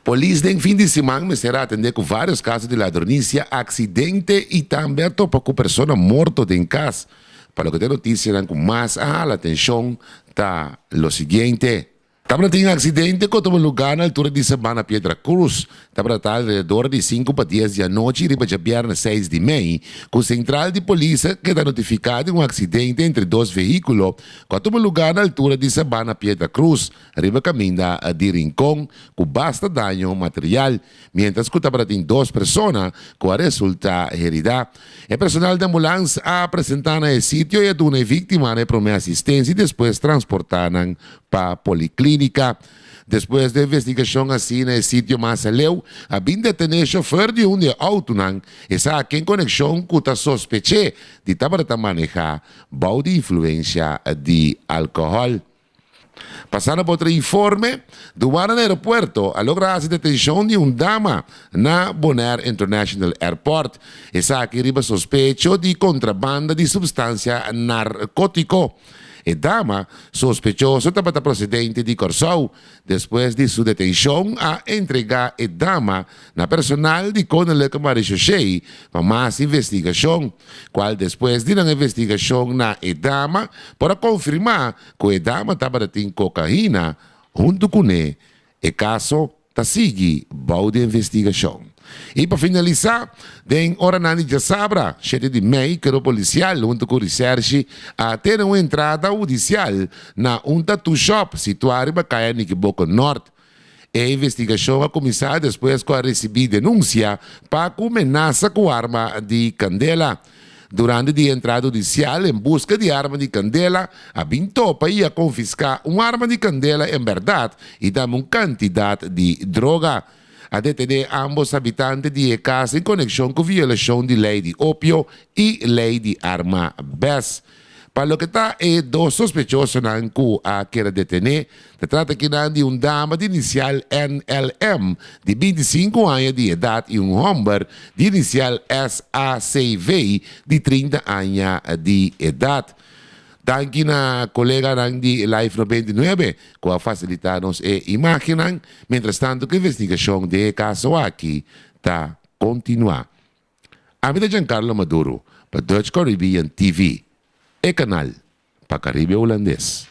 Polis den fin di siman mester a atende ku varios kaso di ladronisia, aksidente i tambe a topa ku persona morto den kas. Pa loke ta e notisianan ku mas a hala atenshon ta lo siguiente. Tabata tin aksidente ku a tuma lugá na altura di Sabana Piedra Cruz. Tabata ta alrededor di sinku pa dies di anochi riba djabièrnè seis di mei ku sentral di polis a keda notifiká di un aksidente entre dos vehíkulo ku a tuma lugá na altura di Sabana Piedra Cruz riba kaminda di Rincon ku basta daño material, miéntras ku tabata tin dos persona ku a resultá heridá. E personal di ambulans a presentá na e sitio i a duna e víktimanan e promé asistensia i despues transportá nan pa policlinica. Despues di investigacion haci na e sitio mas aleu, a bin detene e chofer di un di e autonan, esaki en conexion cu ta sospeche di tabata ta maneha bou di influencia di alcohol. Pasando pa otro informe, Douane na aeropuerto a logra haci detencion di un dama na Bonaire International Airport, esaki riba sospecho di contrabanda di substancia narcotico. E dama sospechoso tabata prosedente di Kòrsou. Despues di su detenshon a entregá e dama na personal di Koninklijke Marechaussee pa mas investigashon, kual despues di nan investigashon na e dama por a konfirmá ku e dama tabata tin kokaina huntu kuné. E kaso ta sigui bou di investigashon. I pa finalisá, den oranan di djasabra, shete di mei, Cuerpo Policial hunto ku Recherche a tene un entrada hudisial na un tattoo shop situá riba Kaya Nikiboko Nort. E investigashon a kuminsá despues ku a risibí denunsia pa ku menasa ku arma di kandela. Durante di e entrada hudisial en buska di arma di kandela, a bin topa i a konfiská un arma di kandela en bèrdat i tambe un kantidat di droga. A detené ámbos habitante di e kas en konekshon ku violashon di lei di opio i lei di arma bes. Pa loke ta e dos sospechosonan ku a keda detené, ta trata kinan di un dama di inisial NLM di 25 aña di edat i un hòmber di inisial SACV di 30 aña di edat. Danki na koleganan di Life 99 ku a fasilitá nos e imágennan, mientrastantu ku investigashon den e kaso aki ta kontinuá. Ami ta Giancarlo Maduro pa Dutch Caribbean TV, e kanal pa Karibe Hulandes.